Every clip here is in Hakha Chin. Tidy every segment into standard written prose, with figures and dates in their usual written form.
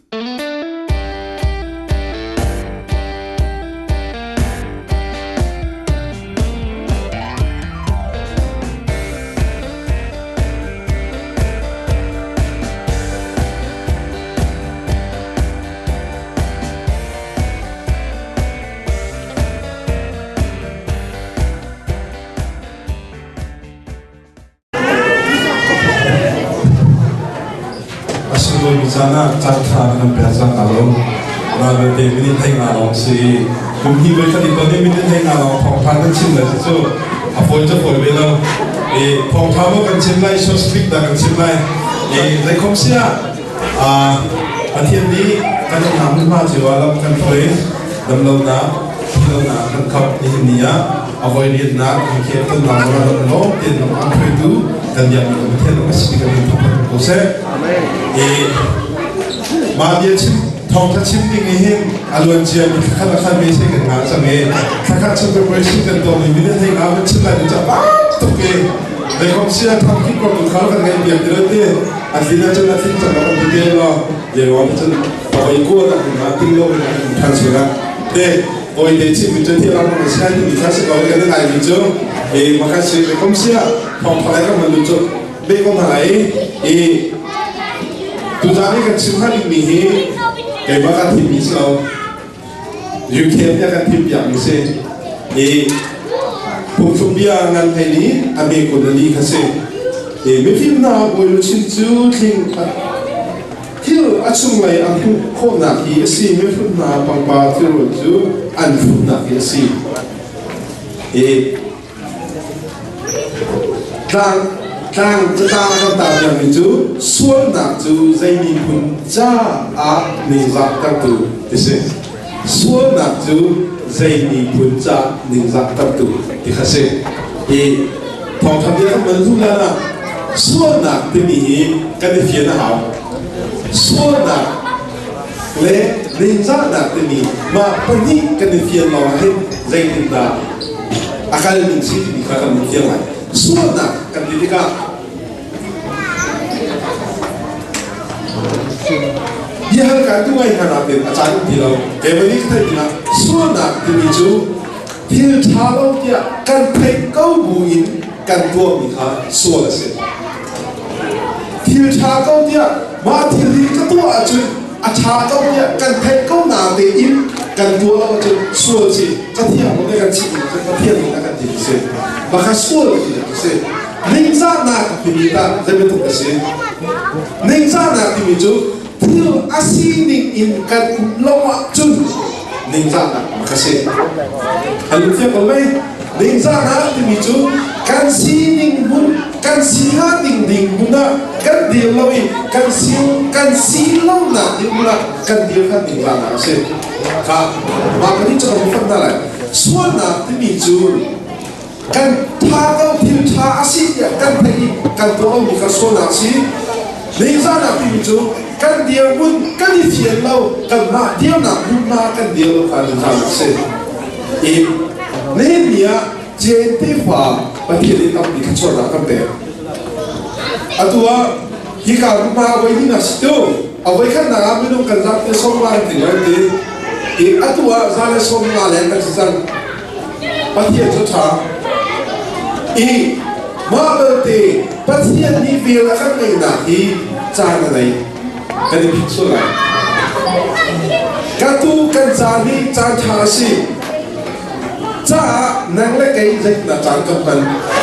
A sunglawi caan ah caan ṭha na kan pek cang hna lo. Nabelte minute thei nga lawng si i kum hnih voi khat i ton i minute thei nga lawng thawngṭha kan chim lai cu a fawi cu fawi ve lo. I thawngṭha maw kan chim lai, short speak dah kan chim lai. I zeikhom si ah Pathian nih kan umnak hmunhma cio ah lam kan hruai, damlonak, thihlonak kan khap nihin ni ah a voi riannak kan khel tonnak zong ah lam lawm tein lam an hruaitu kan biakmi kan Pathian a si kan in thangṭhat ko seh. I mah bia chim thawngṭha chim ding i hin a luan cia mi thlakhat a khan me se kan ngah cang i thlakhat chung preparation kan tuah mi minute hlei nga kan chim lai ding ca tuk i zeikom sia thang khi ko tu khal kan ngai biak ti lo ti a tlin ahcun a tling cang kan ti te lo yeruang cun pawei ko na na ting lo in an than sila te oi te chim mi cu thi ram ma sia ti mi kha se ko kan ngai mi cu e maka si be kom sia thong phalai ka man cu be kom halai e tu zan ni kan chim ha ding mi hi keimah ka thim mi si lo UK nih a kan thim piak mi si i phungthluk bia ngan thei nih a me kun a li kha si i mifim hna bawi luchin cu thling thil a chunglei a hmuh khawhnak hi a si mihrut hna pangpar thilrawn cu an hrutnak hi a si i Tlang tlang catlang a kan tar piakmi cu sualnak cu zei miphun caah ningzahtertu ti si. Sualnak cu zei miphun ca ningzahtertu ti kha si. Hi thawngtha bia kan van duh lan ah sualnak timi hi kan i fian a hau. Sualnak le ningzahnak timi mah pahnih kan i fian lawng ah hin zeitindah a kal ning si timi kha kan fiang lai. Sualnak kan ti tikah bia hal kai tu ngai hna natin a caan ti lo. Keimah nih ka theih tikah sualnak timi cu thil ṭha lo tiah kan theih ko buin kan tuahmi kha sual a si. Thil ṭha ko tiah mah thil hi ka tuah ahcun a ṭha ko tiah kan theih ko na tein kan tuah lo ahcun sual si Pathian kong kan chim cu Pathian nih a kan ti si. Maka sual ti a si. Ningzahnak timi tah zei bantuk a si? Ningzahnak timi cu thil a sining in kan um lo ahcun ningzahnak a si. An fiang ko mei? Ningzahnak timi cu kan sining hmun, kan si hnga ding ding hmun ah kan dir lo i kan si kan si lonak ding hmun ah kan dir kha ningzahnak a si. Kha mah kan cu kan fak hna lai. Sualnak timi cu kan tha ko thil tha a si tiah kan theih i kan tuah lomi kha sualnak si. Ningzahnak timi cu kan dirhmun kan i fian lo kanmah dirnak hmunhma kan dir lo kha ningzahnak a si. I nihin ni ah Jane tefa Pathian nih tampi thluachuahnak kan pek. Atu ah hika hmunhma voi hnih si tu a voi khatnak ah minung kan zat te som nga kan ti lai ti i atu ah za le som nga leng kan si cang. Pathian cu ṭha. I mah belte Pathian nih vel a kan ngeihnak hi caan a nei. Kan i phit sual lai. Ka tu kan caan hi caan ṭha a si. Caah nang le kei zeitindah caan kan hman?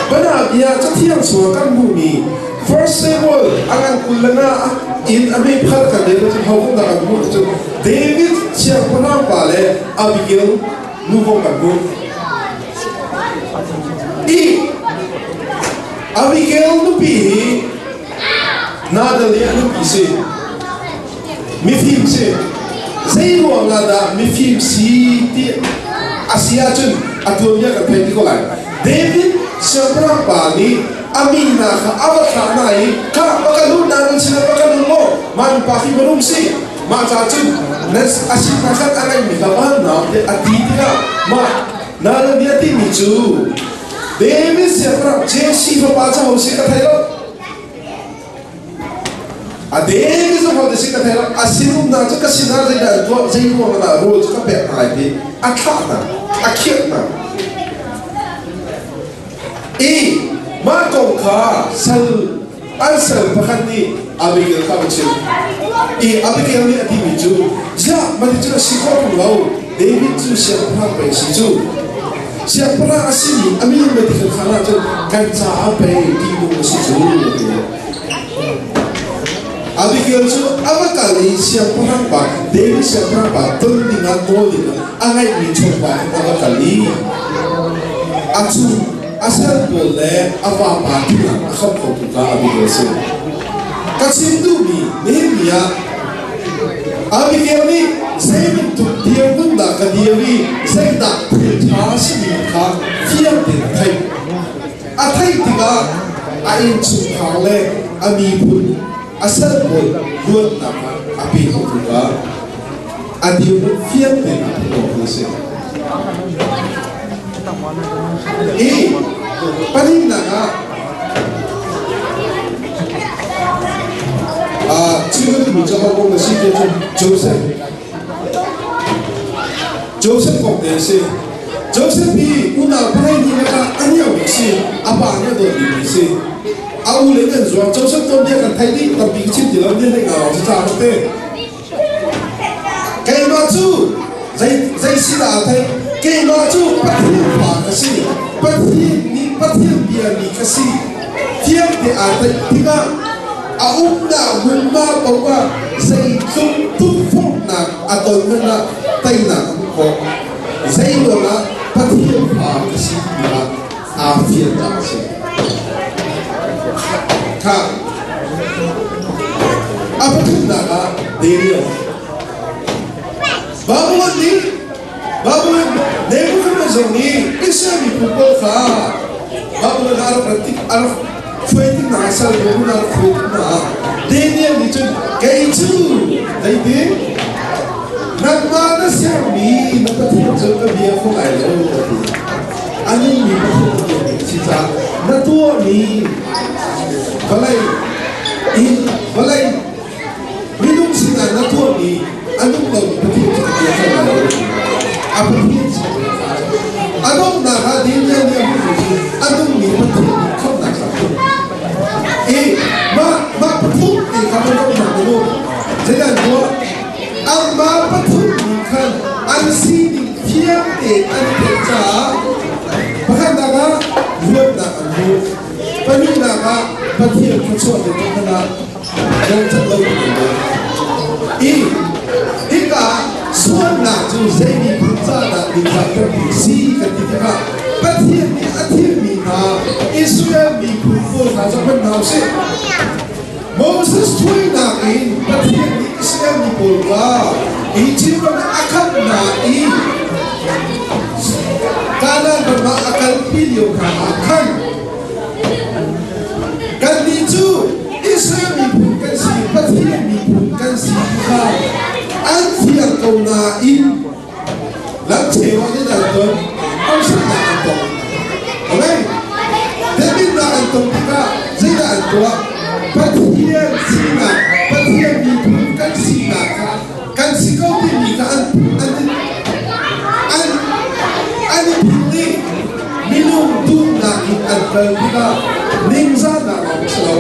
Bana bia cathiang chungah kan hmuhmi First Samuel a ngan kul le nga in a mei phal kan rel ahcun ho kong dah kan hmuh cun David siangpahrang pa le Abigail nu kong kan hmuh. I Abigail nupi hi Nadal i a nupi si. Mifim si. Zei ruang ah dah mifim si ti a si ahcun a tuanbia kan theih ti ko lai. David siangpahrang pa nih a mi hna kha a va thlah hna i kha va kan lut na nan sinah va kan lut maw mah nupa khi va rum si mah ca cun nan a si hna khan a ngeihmi kha va hal hna tiah a ti tikah mah na bia timi cu David siangpahrang Jesse fapa cu ho si ka thei lo. A David cu ho te si ka thei lo. A sinum hna cu ka sinah zeidah an tuah, zei ruang ah rawl cu ka pek hna lai ti a thlah hna, a khirh hna. I mah kong kha sal an sal pakhat nih Abigail kha a va chimh. I Abigail nih a timi cu, ziah mah ti cu a si khawh ṭung lo, David cu siangpahrang pei a si cu. Siangpahrang a simi a min mah ti kan khan ahcun kan caah pei ṭihnung a si cu, a ti. Abigail cu a va kal i siangpahrang pa David siangpahrang pa ton dingah nawl dingah a ngeihmi chawva in a va kal i a chung a sal pawl le a vapa thinak a khamh khotu kha Abigail a si. Ka chim duhmi nihin ni ah Abigail nih zei bantuk dirhmun dah ka dir i zeidah thil ṭha a simi kha fiang tein a theih. A theih tikah a innchungkhar le a miphun a sal pawl luatnak ah a pe khotu kha a dirhmun fiang tein a theih awk a si. Hi pahnihnak ah chim ka duhmi cu ho kong na si ti cu Joseph Joseph kong te a si. Joseph hi unau pahnih nih lakah a hniang bik si, a pa nih a dawt bikmi si. A u le an zuang. Joseph tuanbia kan theih dih, tampi ka chim ti lo, ni hlei nga lawng si caah rak te. Keimah cu zei zei si dah a theih? Keimah cu Pathian fa ka si. Pathian nih Pathian biami ka si. Fiang te aa theih tikah a umnak hmunhma paoh ah zeitluk tukforhnak a ton hmanh ah teinak a hmuh khawh. Zeiruang ah Pathian fa ka si tiah aa fian caah a si. Kha a pathumnak ah Daniel. Babylon nih Babylon Nebuchadnezzar nih Israel miphun pawl kha Babylon ah a rak tik a rak hruai tik hna sal pawl a rak hruai tik hna Daniel nih cun kei cu zeitin nangmah na sermi na Pathian cu ka bia kho lai lo a ti. A nungmi Pathian na biakmi a si caah na tuahmi vawlei in vawlei minung sinah na tuahmi a nung lomi Pathian cu ka bia kho lai lo a ti. A Pathian sin a donghnak ah Daniel nih a hmuhmi cu a nungmi Pathian nih khamhnak a hmuh. I mah mah pathum te kha va zoh hna u. Zeidah an tuah? Anmah pathum nih khan an sining fiang tein an i theih caah pakhatnak ah luatnak an hmu. Pahnihnak ah Pathian thluachuah te hmanh ah ralchanh lo in an um. I hika ah sualnak cu zei miphun ca dah ningzahter ti si kan ti tikah Pathian nih a thimmi hna Israel miphun pawl hna zohhmanh hna usih. Moses thuinak in Pathian nih Israel mi pawl kha Egypt ram ah a khamh hna i Kanaan ram ah a kalpi lio hna ah khan kannih cu Israel miphun kan si, Pathian miphun kan si ti kha an fiang ko nain lamcheu ah nan ton, harsatnak an tong. Amen. Temhinnak an ton tikah zeidah an tuah? Pathian sinak, Pathian miphun kan sinak kha kan si ko timi kha an an an an i philh i minung duhnak in an kal tikah ningzahnak lawng si lo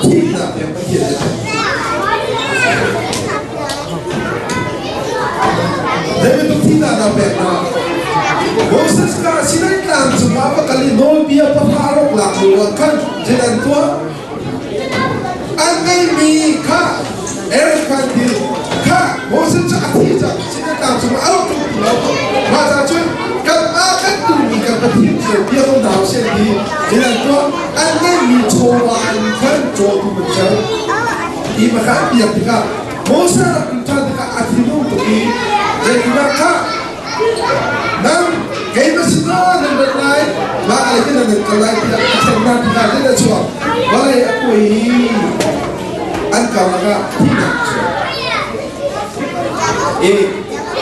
thihnak tiang Pathian nih a Zei bantuk thihnak dah pek hna? Moses kha Sinai tlang cungah va kal i nawlbia pahra rak lak lio ah khan zeidah an tuah? An ngeihmi kha Aaron kha an ti. Kha Moses cu a thi cang Sinai tlang cungah a rak tlung ti lo. Mah ca cun kanmah kan duhmi kan Pathian cu bia ko hna usih an ti. Zeidah an tuah? An ngeihmi chawva in khan cawtu an ser. Hi pakha an biak tikah Moses rak tlun ṭhan tikah a thinhung tuk i zeitindah kha nang keimah sinah nan rat lai mah lei khin nan kal lai tiah a ṭhen hna tikah zeidah a chuak vawlei a kuai i an karlak ah thihnak a chuak. I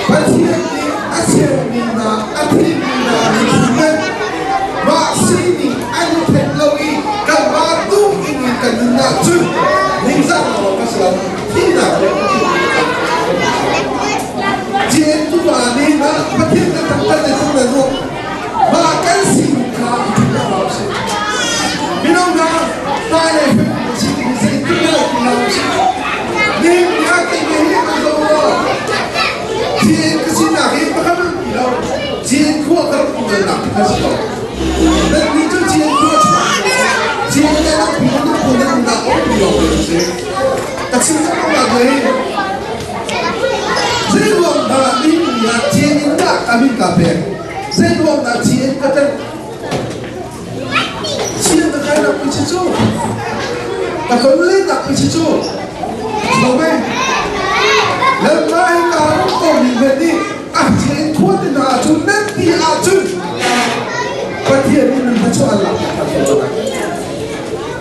Pathian nih a sermi hna a thimmi hna miphun nih mah sining an i theih lo i kanmah duhning in kan nun ahcun ningzah awk a si lo. kan si ko. Nan nih cu Chin khua chuak Chin le nan pi nan pu nan nak um ti lo kan si. Ka chim cang ko la hi. Zei ruang dah ni ah Chin in dah ka min ka pek. Zei ruang dah Chin ka tel. Chin ka kai nak pi cu. Ka ton le nak pi cu. Lo me. Nan mai ka rum ko mi ve nih a Chin khua te hna ahcun nan ti ahcun Pathian nih nan hnachuah an lak piak.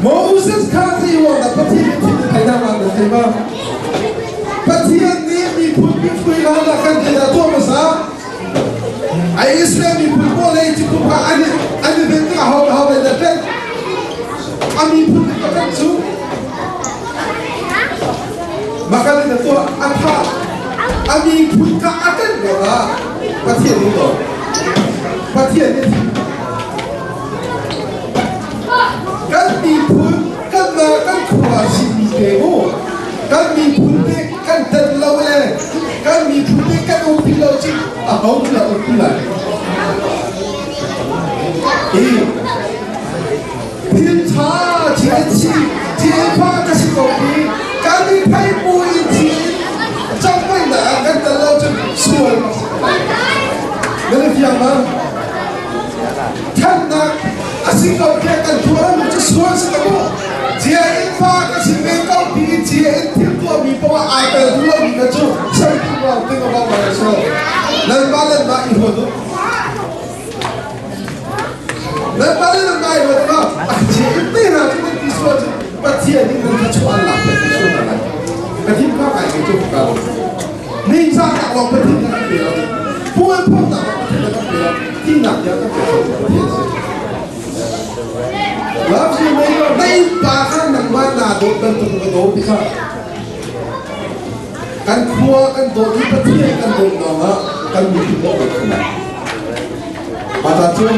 Moses kha zei ruang dah Pathian nih thil thei nak nan thei ma? Pathian nih miphun mifui hlan ah kan ti dah tuah hmasa. Ai Israel miphun pawl le Egypt kha an an i ven tikah ho ho le dah ṭen. A miphun ka ṭen cu Makal in a tuah a thah. A miphun kha a ṭen ruangah Pathian nih dawt. Pathian nih kan miphun kan kan khua simi te mu kan miphun te kan tet lo le kan miphun te kan um ti lo cik a ho ti um ti lai i thil tha thil chi thil pha ka si ko pi kan i phei pu in thil cang mai na kan tel lo cun sual nan i fiang ma Thannak a si ko tiah kan tuah cu sual si ko mu. Cia in fa ka si ve ko ti cia in thil tuahmi poah ai tel duh lomi kha cu something wrong thing about my soul. Nanmah nanmah i huat u. Nanmah le nanmah i huat u. A cia in te hna cu nan ti sual cu Pathian nih nan thluachuah an lak piak ti sual hna lai. Ka thin phang ai ke cu ka Ningzahnak lawng Pathian na kan pe lo. Puanphawknak lawng Pathian na kan pe lo. Thihnak tiang kan pe kho Pathian si. Love you neighbor. Na innpa kha nangmah naa dawt bantuk ka dawt ti kha. Kan khua kan dawt i Pathian kan dawt lawng ah kan miphun dawt kan kho lai. Mah cun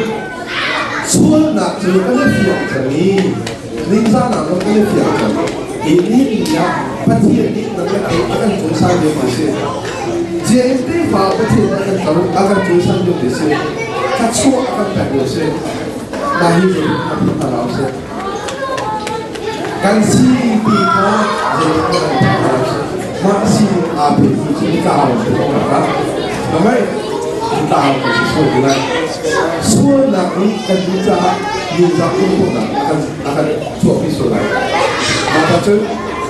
sualnak cu kan i fiang cang i ningzahnak zong kan i fiang cang. Hi ni ni ah Pathian nih nang le kei a kan cawisan lio ti si. James tefa Pathian a kan to a kan cawisan lio ti si. Thluachuah a kan pek lio si. Mah hi cu a phu hna lo si. Kan si ti kha zeitin kan phu hna lo si. Mah si aa phet mi cu tlau ti ko ka. Namai tlau ka si sual ti lai. Sualnak nih kan duh caah ningzak lungthawhnak a kan chuahpi sual lai. Mah cun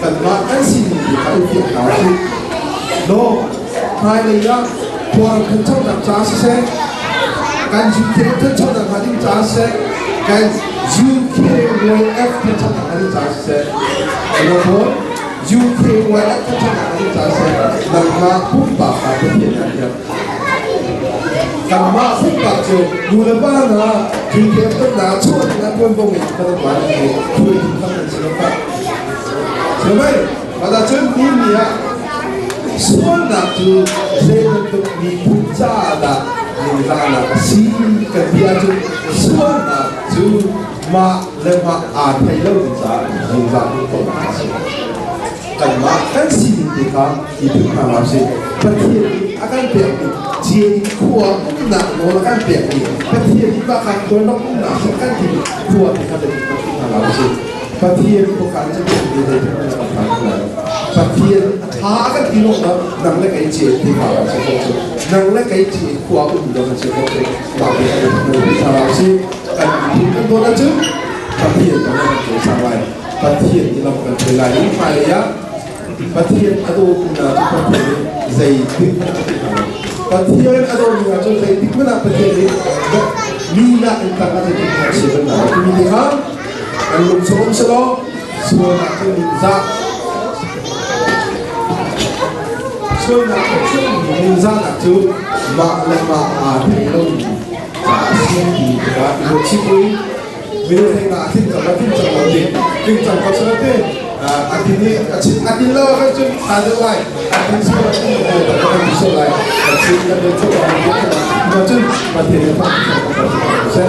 kanmah kan sining ti kha i fiang hna usih. Law hmailei ah khuaram thanchonak caah siseh, kan UK thanchonak hnga ding caah siseh, kan UKYF thanchonak hnga ding caah siseh, Lawpawl UKYF thanchonak hnga ding caah siseh, nangmah pumpak kha Pathian nih an hiam. Kanmah pumpak cu nu le pa hna UKF tonnak chuah dingah tuanvo ngei kan um lai i hruaitu kha kan si lo kha. Sumai, mah cun ni ni ah sualnak cu zei bantuk miphun caah dah ningzahnak a si kan ti ahcun sualnak cu mah le mah aa thei lo ding caah ningzah ko a si. Kanmah kan sining te kha i phun hna hlah usih. Pathian nih a kan pekmi Cin khua umnak nawl a kan pekmi Pathian nih mah kan tuannak umnak cu kan timi khua te kha zeitin kan phun hna hlah usih. Pathian khuakhan cu mi zeitin kan kan phan lai. Pathian a ṭha kan ti lo na nang le kei cin ti hna kan si ko cu. Nang le kei cin khua um lo kan si ko cu. Mah bia kan phun hna hlah usih. Kan phun kan dawt ahcun Pathian kan kan cawisang lai. Pathian nih lam kan hruai lai i hmailei ah Pathian a dawtu hna cu Pathian nih zeitik hmanh a ti hna lo. Pathian a dawmi hna cu zeitik hmanh ah Pathian nih mi nak in tang ah zeitik hmanh a chia bal hna lo. Timi te kha kan lung chung um selaw sualnak cu ningzah sualnak cu ningzahnak cu mah le mah aa thei lomi caah a si ti tikah i ruat chih u. Minung ah thing cang thing cang lo ding thing cang ko sala te a tin i a chin a tin lo kan cun tha deuh lai a tin so la tin lo kan kan ti so lai a chin kan lo chu kan ti ma cun Pathian nih fa kan se.